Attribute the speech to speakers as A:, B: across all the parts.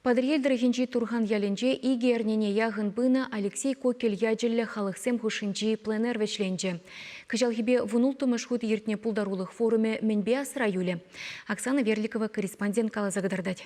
A: Патӑрьел тӑрӑхӗнчи Турхан ялӗнче икӗ эрнене яхӑн пынӑ Алексей Кокель ячӗллӗ халӑхсем хушшинчи пленэр вӗҫленчӗ. Кӑҫалхипе вунулттӑмӗш хут иртнӗ пултарулӑх форумӗ мӗнпе асра юлӗ? Оксана Верликова корреспондент каласа кӑтартать.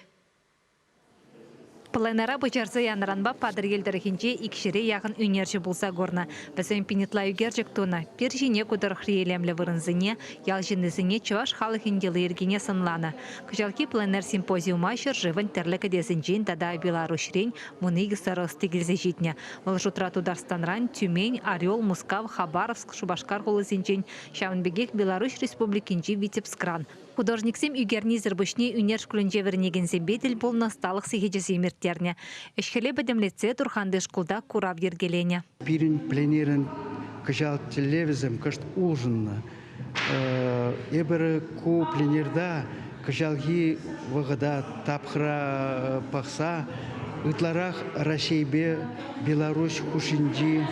B: Пленэра пуҫарса янӑранпа Патӑрьел тӑрӑхӗнче икҫӗре яхӑн ӳнерҫӗ пулса курнӑ. Вӗсем пин ытла ӳкерчӗк тунӑ. Пир ҫине ку тӑрӑхри илемлӗ вырӑнсене, ял ҫыннисене чӑваш халӑхӗн йӑли-йӗркине сӑнланӑ. Кӑҫалхи пленэр симпозиума ҫӗршывӑн тӗрлӗ кӗтесӗнчен тата Беларуҫрен 12 старости килсе ҫитнӗ. Вӑл шутра Тутарстанран, Тюмень, Орел, Мускав, Хабаровск, Шупашкар хулисенчен, ҫавӑн пекех Беларуҫ Республикинчи Витебскран. Художниксем ӳкернисӗр пуҫне ӳнер шкулӗнче вӗренекенсемпе тӗл пулнӑ ӑсталӑх сехечӗсем ирттернӗ. Ӗҫ-хӗле пӗтӗмлетсе Турханти шкулта курав йӗркеленӗ.
C: Пирӗн пленэрӗн кӑҫал тӗллевӗсем кӑшт улшӑннӑ. Эпир ку пленэрта кӑҫалхи вӑхӑта тапхӑра пӑхса ытларах Раҫҫейпе Беларуҫ хушшинчи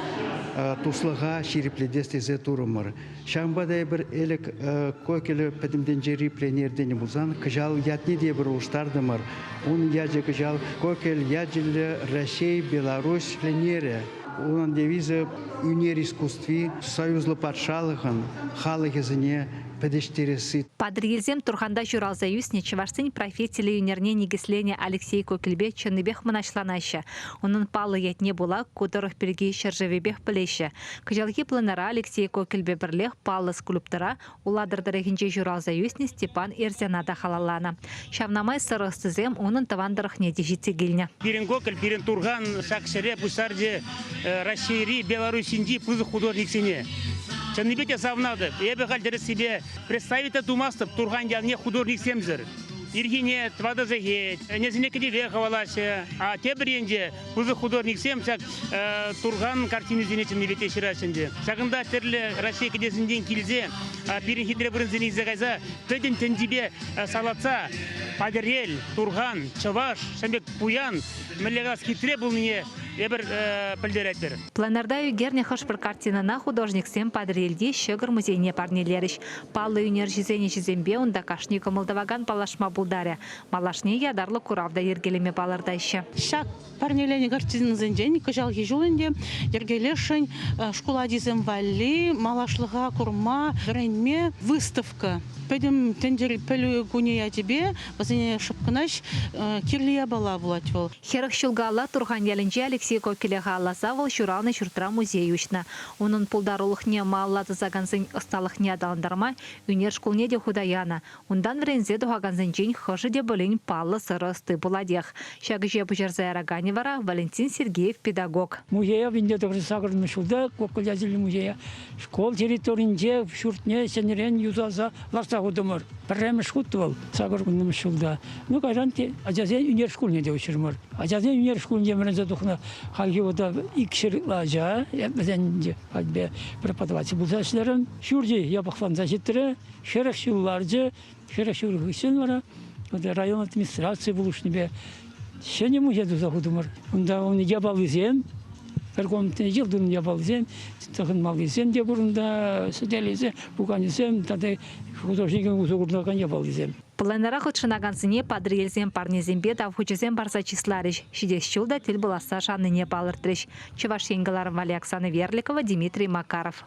C: туслӑха ҫирӗплетес тесе турӑмӑр. Ҫавӑнпа та эпир ӗлӗк Кокеле пӗтӗм тӗнчери пленэр тенӗ пулсан кӑҫал ятне те эпир улӑштартӑмӑр. Ун ячӗ кӑҫал Кокель ячӗллӗ Раҫҫей Беларуҫ пленэрӗ. Унӑн девизӗ ӳнер искусстви союзлӑ патшалӑхӑн халӑхӗсене пӗтӗҫтересси.
B: Патӑрьелсем Турханта ҫуралса ӳснӗ чӑвашсен профессиллӗ ӳнерне никӗсленӗ Алексей Кокельпе чӑннипех мӑнаҫланаҫҫӗ. Унӑн паллӑ ятне пула ку тӑрӑх пирки ҫӗршывӗпех пӗлеҫҫӗ. Кӑҫалхи пленэра Алексей Кокельпе пӗрлех паллӑ скульптора Улатӑр тӑрӑхӗнче ҫуралса ӳснӗ Степан Эрзяна та халалланӑ. Ҫавна май сӑрӑ ӑстисем унӑн тӑван тӑрӑхне те ҫитсе килнӗ.
D: Пирӗн Кокель, пирӗн Турхан ҫак ҫӗре пуҫтарчӗ Раҫҫейри, Белоруссинчи пысӑк художниксене. Чӑннипе те савӑнатӑп. Эпӗ халь тӗрӗссипе представить те тумастӑп Турхан ялне художниксемсӗр. Ирхине тӑватӑ сехет, ӗнесене кӗтӗве хӑвалаҫҫӗ. А тепӗр енче пысӑк художниксем ҫак Турхан картинисене чӑннипе те ҫыраҫҫӗ ӗнтӗ. Ҫакӑнта тӗрлӗ Раҫҫей кӗтесӗнчен килсе пирӗн хитре вырӑнсене илсе кайса пӗтӗм тӗнчипе салатса Патӑрьел, Турхан, Чӑваш, ҫавӑн пек пуян, мӗнле калас, хитре пулнине эпир пӗлтеретпӗр.
B: Пленэрта ӳкернӗ хӑш-пӗр картинӑна художниксем Патӑрьелти Ҫӑкӑр музейне парнелерӗҫ. Паллӑ ӳнерҫӗсен ӗҫӗсемпе унта кашни кӑмӑл тӑвакан паллашма пултарӗ. Малашне ятарлӑ курав та йӗркелеме палӑртаҫҫӗ.
E: Ҫак парнеленӗ картинӑсенчен кӑҫалхи ҫул ӗнтӗ йӗркелесшӗн шкул ачисем валли малашлӑха курма, вӗренме выставка. Пӗтӗм тӗнчери пӗлӳ кунӗ ячӗпе вӗсене шӑп кӑна кирлӗ япала пулать вӑл.
B: 40 ҫул каялла Турхан ялӗнче Алексей Кокеле халалласа вӑл ҫуралнӑ ҫуртра музей уҫнӑ. Унӑн пултарулӑхне малалла тӑсакансен ӑсталӑхне аталантарма ӳнер шкулне те хута янӑ. Унтан вӗренсе тухакансенчен хӑшӗ те пулин паллӑ сӑрӑ ӑсти пулатех. Ҫак ӗҫе пуҫарса яраканӗ вара Валентин Сергеев педагог.
F: Музея 1908 ҫулта Коколь ячӗллӗ музея школ территоринче ҫуртне ҫӗнӗрен юсаса лартса хутӑмӑр. Пӗрремӗш хут вӑл сакӑр вуннӑмӗш ҫулта. Ну, кайран ачасен ӳнер шкулне те уҫрӑмӑр. Ачасен ӳнер шкулӗнче вӗренсе тухнӑ хальхи вӑхӑтра икҫӗр ытла ача. Вӗсен хальпе преподаватель пулса ӗҫлерӗм. Ҫурчӗ япӑхланса ҫитрӗ. 40 ҫул ларчӗ. 40 ҫул хыҫҫӑн вара район администрацийӗ пулӑшнипе ҫӗнӗ музей туса хутӑмӑр. Унта ун япалисем, пӗр комнатӑна йӑлтӑн япалисем, тӑхӑнмаллисем те пур унта, сӗтелӗсем, пуканӗсем тата художникӗн усӑ курнакан япалисем.
B: Пленэра хутшӑнакансене Патӑрьелсем парнесемпе тав хучӗсем парса чысларӗҫ. Ҫитес ҫул та тӗл пуласса шаннине палӑртрӗҫ. Чӑваш Ен кӑларӑм валли Оксана Верликова, Дмитрий Макаров.